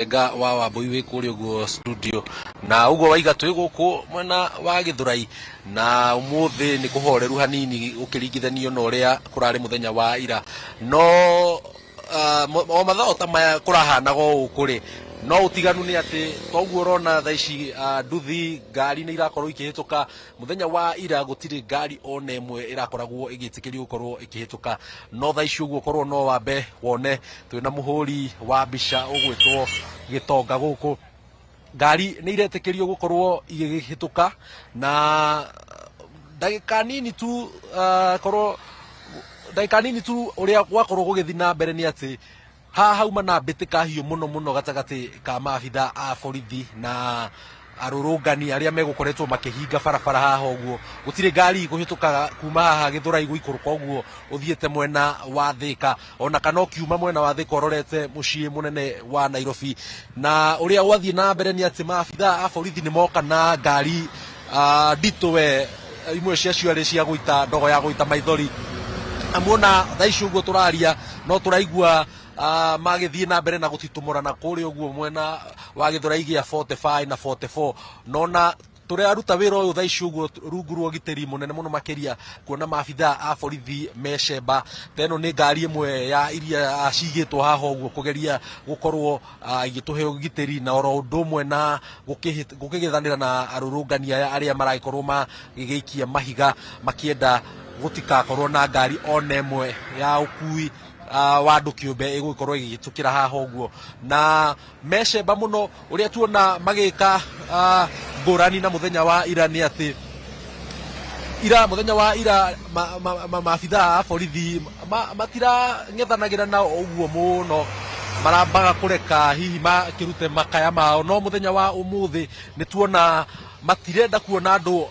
Njenga wa Wambui wĩ kũrĩa ũguo studio, na ũguo waiga twĩ gũkũ mwena wa Gĩthũrai, na ũmũthĩ nĩ kũhoreru hanini gũkĩringithanio na ũrĩa kũrarĩ mũthenya wa ira. No o mathaa ta maya kũrahanaga o ũũ kũrĩ, no ũtiganu nĩ atĩ toguo ũrona thaa ici, nduthi ngari nĩ irakorwo ikĩhĩtũka. Mũthenya wa ira gũtirĩ ngari ona ĩmwe ĩrakoragwo ĩgĩtĩkĩrio gũkorwo ĩkĩhĩtũka, no thaa ici ũguo korwo no wambe wone twĩna mũhũri wa mbica ũgwĩtwo Gĩtonga gũkũ, ngari nĩ iretĩkĩrio gũkorwo igĩhĩtũka. Na ndagĩka nini tu, korwo ndagĩka nini tu, ũrĩa gwakorwo gũgĩthiĩ na mbere nĩ atĩ haha hauma na mbĩtĩka hiũ mũno mũno gatagatĩ ka maabitha a borithi na arũrũngani arĩa megũkoretwo makĩhinga barabara haha ũguo. Gũtirĩ ngari ikũhĩtũkaga kuma haha Gĩthũrai gũikũrũka ũguo ũthiĩte mwena wa Thĩka, ona kana ũkiuma mwena wa Thĩka ũrorete mũciĩ mũnene wa Nairobi. Na ũrĩa gwathiĩ na mbere nĩ atĩ maabitha a borithi nĩ moka na ngari nditũ we, imwe ciacio arĩ cia gũita ndogo ya gũita maithori. Na muona thaa ici ũguo tũraria, no tũraigua magĩthiĩ na mbere na gũtitumũrana kũrĩa ũguo mwena wa Gĩthũrai gĩa 45 na 44. Nona tũraruta wĩra ũyũ thaa ici ũguo rungu rwa ũgitĩri mũnene mũno makĩria, kuona maabitha a borithi mecemba. Ta ĩno nĩ ngari ĩmwe ya iria cigĩtwo haha ũguo kũgeria gũkorwo igĩtũhe ũgitĩri, na oro ũndũ ũmwe na gũkĩgethanĩra na arũrũngani aya arĩa maragĩkorwo magĩgĩikia mahiga, makĩenda gũtikakorwo na ngari ona ĩmwe ya ũkui wa andũ kĩũmbe ĩgũgĩkorwo ĩgĩhĩtũkĩra haha ũguo. Na mecemba mũno. Ũrĩa tuona magĩka ngũrani na mũthenya wa ira nĩ atĩ ira, mũthenya wa ira, maabitha a borithi matirang'ethanagĩra nao ũguo mũno, marambaga kũreka hihi makĩrute makaya mao. No mũthenya wa ũmũthĩ nĩ tuona matirenda kuona andũ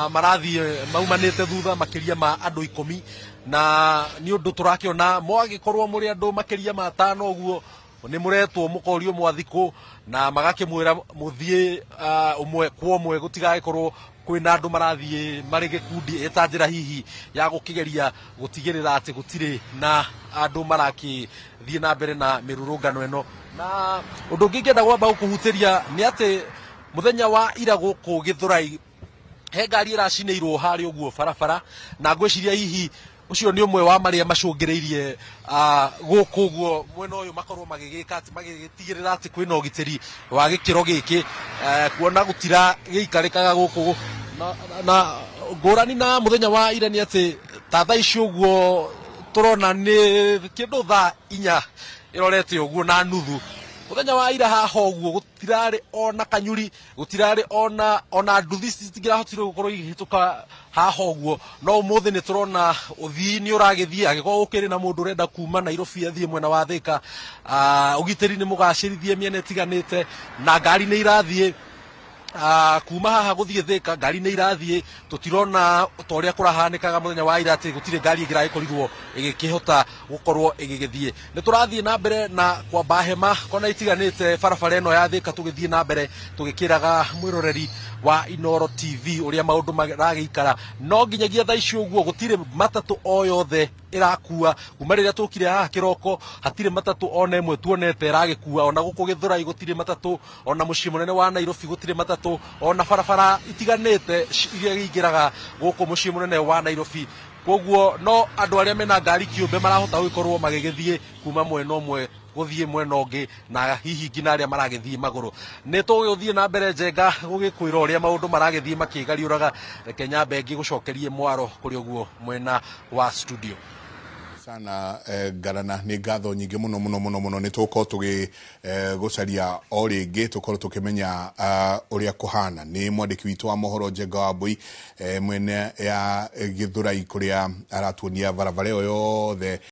marathiĩ maumanĩte thutha makĩria ma andũ 10, na nĩ ũndũ tũrakĩona mwagĩkorwo mũrĩ andũ makĩria ma 5 ũguo, nĩ mũretwo mũkorio mwathikũ, na magakĩmwĩra mũthiĩ ũmwe kwa ũmwe, gũtigagĩkorwo kwĩna andũ marathiĩ marĩ gĩkundi, ĩta njĩra hihi ya gũkĩgeria gũtigĩrĩra atĩ gũtirĩ na andũ marakĩthiĩ na mbere na mĩrũrũngano ĩno. Na ũndũ ũngĩ ingĩenda gwamba gũkũhutĩria nĩ atĩ mũthenya wa ira gũkũ Gĩthũrai he ngari ĩracinĩirwo harĩa ũguo barabara, na ngwĩciria hihi ũcio nĩ ũmwe wa marĩa macũngĩrĩirie gũkũ ũguo mwena ũyũ makorwo magĩgĩka atĩ magĩtigĩrĩra atĩ kwĩna ũgitĩri wa gĩkĩro gĩkĩ, kuona gũtira gĩikarĩkaga gũkũ. Na ngũrani na mũthenya wa ira nĩ atĩ ta thaa ici ũguo tũrona nĩ kĩndũ thaa 4 ĩrorete ũguo na nuthu. Mũthenya wa ira haha ũguo gũtirarĩ ona kanyuri, gũtirarĩ ona nduthi citingĩrahotire gũkorwo igĩhĩtũka haha ũguo. No ũmũthĩ nĩ tũrona ũthii nĩ ũragĩthiĩ, angĩkorwo gũkĩrĩ na mũndũ ũrenda kuma Nairobi athiĩ mwena wa Thĩka, ũgitĩri nĩ mũgacĩrithie mĩena ĩtiganĩte, na ngari nĩ irathiĩ kuma haha gũthiĩ Thĩka, ngari nĩ irathiĩ. Tũtirona ta ũrĩa kũrahanĩkaga mũthenya wa ira atĩ gũtirĩ ngari ĩngĩragĩkorirwo ĩgĩkĩhota gũkorwo ĩgĩgĩthiĩ. Nĩ tũrathiĩ na mbere na kwamba hema kona itiganĩte barabara ĩno ya Thĩka, tũgĩthiĩ na mbere tũgĩkĩraga mwĩroreri wa Inooro TV ũrĩa maũndũ maragĩikara. No nginyagia thaa ici ũguo gũtirĩ matatũ o yothe ĩrakua. Kuma rĩrĩa tũkire haha kĩroko, hatirĩ matatũ ona ĩmwe tuonete ĩragĩkua. Ona gũkũ Gĩthũrai gũtirĩ matatũ, ona mũciĩ mũnene wa Nairobi gũtirĩ matatũ, ona barabara itiganĩte iria ingĩraga gũkũ mũciĩ mũnene wa Nairobi. Koguo no andũ arĩa mena ngari kĩũmbe marahota gũgĩkorwo magĩgĩthiĩ kuma mwena ũmwe gũthiĩ mwena ũngĩ, na hihi nginya arĩa maragĩthiĩ magũrũ. Nĩ tũgũthiĩ na mbere, Njenga, gũgĩkwĩra ũrĩa maũndũ maragĩthiĩ makĩgariũraga. Reke nyambe ngĩgũcokerie mwaro kũrĩ ũguo mwena wa studio. Sana, Ngarana, nĩ ngatho nyingĩ mũno mũno mũno mũno. Nĩ tũgũkorwo tũgĩ gũcaria o rĩngĩ, tũkorwo tũkĩmenya ũrĩa kũhana. Nĩ mwandĩki witũ wa mohoro Njenga wa Mbui, mwene ya Gĩthũrai, kũrĩa aratuonia barabara ĩyo yothe.